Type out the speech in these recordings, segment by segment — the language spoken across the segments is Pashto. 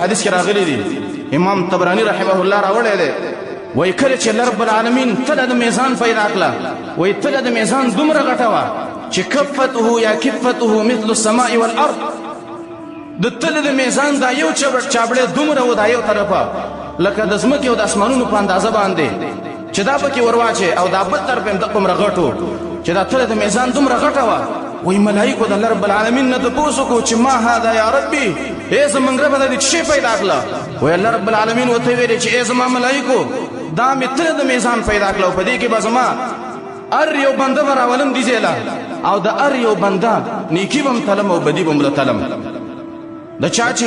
حدیث کې راغلي دي، امام طبراني رحمه الله راوړی دی، وایي کله چې الله رب العالمین تله د میزان پیدا کړه، وایي تله د میزان دومره غټه وه چې کفته یا کفته مثل السماء والارض، د تله د میزان دا یو چابړی دومره و دا یو طرفه لکه د ځمکې او د اسمانونو په اندازه باندې چې دا پکې ورواچې، او دا بل طرف هم دقومره غټ و چې دا تله د میزان دومره غټه وه. وایي ملایکو د الله رب العالمین نه تپوس وکړو چې ما هذا یا ربي، ای زمونږ ربه دا دې څه شی پیدا کړه؟ وایي الله رب العالمین ورته ویلې چې ای زما ملایکو دا مې تله د میزان پیدا کړه، او په دې کې به زما هر یو بنده به راولم دې ځای له، او د هر یو بنده نیکي به هم تلم او بدي به هم له تلم. د چا چې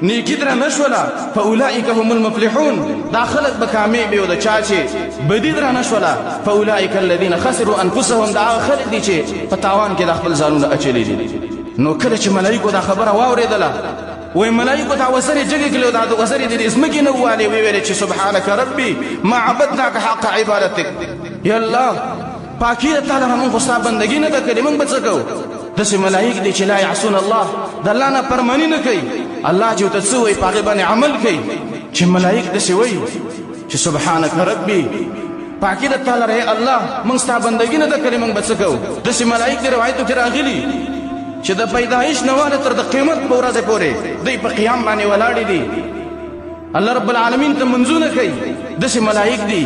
نیکي درنه نه شوله فاولئک هم المفلحون، دا خلک به کامیاب وي، او د چا چې بدي درنه نه شوله فاولئک الذین خسروا انفسهم، دا هغه خلک دي چې په تاوان کې د خپل ځانونه اچولي دي. نو کله چې ملایکو دا خبره واورېدله، وایي ملایکو دا وزرې جګې کړې او دا د وزرې د دې ځمکې نه ووالې، ویې ویلې چې سبحانک ربي ما عبدناک حق عبادتک، یا الله پاکي ده تا لره، موږ خو ستا بندګي نه ده کړې، موږ به څه کوو؟ داسې ملایک دي چې لا یعصون الله، د الله نه فرماني نه کوي، الله چې ورته څه وایي په هغې باندې عمل کوي. چې ملایک داسې وایي چې سبحانک ربي پاکي ده تا لره ای الله، موږ ستا بندګي نه ده کړې، موږ به څه کوو؟ داسې ملایک دي روایتو کې راغلي چې د پیدایش نه واله تر د قیامت په ورځې پورې دوی په قیام باندې ولاړې دي، الله رب العالمین ته منځونه کوي. داسې ملایک دي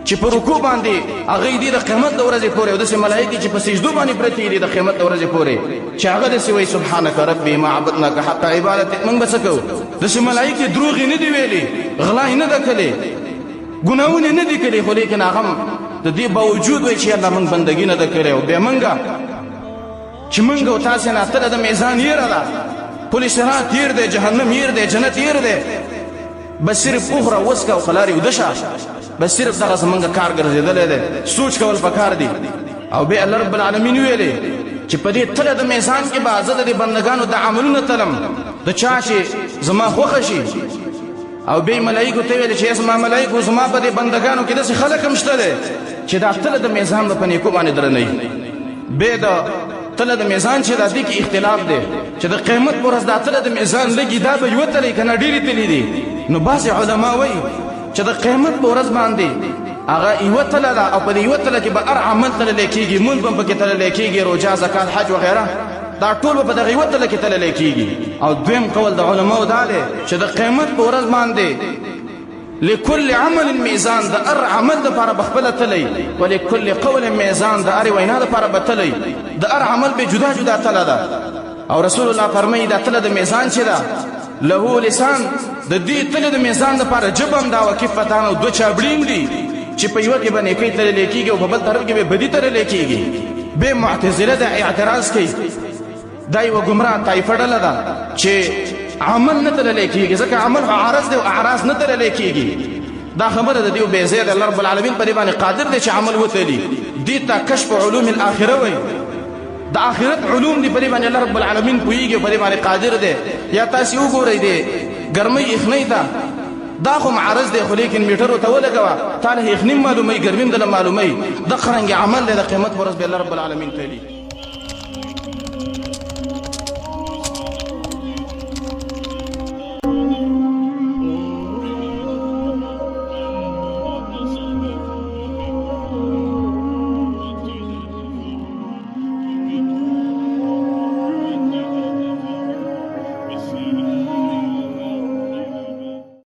چې په رکوع باندې هغوی دي د قیامت د ورځې پورې، او داسې ملایک دي چې په سجدو باندې پرتې دي د قیامت د ورځې پورې، چې هغه داسې وایي سبحانک ربي ما عبدناک حق عبادتک، موږ به څه کوو؟ داسې ملایک دي دروغ یې نه دي ویلي، غلا یې نه ده کړې، ګناهونه یې نه دي کړي، خو لیکن هغه هم د دې باوجود وایي چې الله موږ بندګي نه ده کړې. او بیا موږ چې موږ او تاسې نه تله د میزان یېره ده، پل صراط تېر دی، جهنم یېر دی، جنت یېر دی، بس صرف وخوره وڅکه او قلارې وده شه، بس صرف دغه زمونږ کار ګرځېدلی دی، سوچ کول پکار دی. او بیا الله رب العالمین ویلې چې په دې تله د میزان کې به زه د دې بندګانو د عملونه تلم، د چا چې زما خوښه شي. او بیا ملایکو ته ویلې چې زما ملایکو زما په دې بندګانو کې داسې خلک هم شته دی چې دا تله د میزان به په نیکو باندې درنوي. بیا د تله د میزان چې دا دې کې اختلاف دی چې د قیامت پر ورځ دا تله د میزان لګي، دا به یوه تلې که نه ډېرې تلې دي. نو بعضې علما وایي چې د قیامت په ورځ باندې هغه یوه تله ده، او په دې یوه تله کې به هر عمل تللی کېږي، مونځ به هم پکې تللی کېږي، روژه، زکات، حج وغیره، دا ټول به په دغه یوه تله کې تللی کېږي. او دویم قول د علماو دا دی چې د قیامت په ورځ باندې لكل عمل میزان، د هر عمل دپاره به خپله تلی، ولكل قول میزان، د هرې وینا دپاره به تلی، د هر عمل به جدا جدا تله ده. او رسول الله فرمایي دا تله د میزان چې ده له لسان، د دې تلې د میزان دپاره ژبه هم ده او کفتان او دوه چابړې هم دي چې په یوه کې به نیکۍ تللی کېږي او په بل طرف کې به بدي تللی کېږي. بیا معتزله د اعتراض کوي، دا یوه ګمراه طایفه ډله ده چې عمل نه تللی کېږي، ځکه عمل خو عارض دی او اعراض نه تللی کېږي. دا خبره د دیو بې ځایه ده. الله رب العالمین په دې باندې قادر دی چې عمل وتلي. دې ته کشف علوم الاخره وایي، د آخرت علوم دي، په دې باندې الله رب العالمین پوهېږي او په دې باندې قادر دی. یا تاسې وګورئ دې ګرمۍ یخنۍ ته، دا خو معرض دی، خو لیکن میټر ورته ولګوه، تا له یخني هم معلوموي، ګرمي هم درله معلوموي. دغه رنګې عمل دی، د قیامت په ورځ به الله رب العالمین تلي.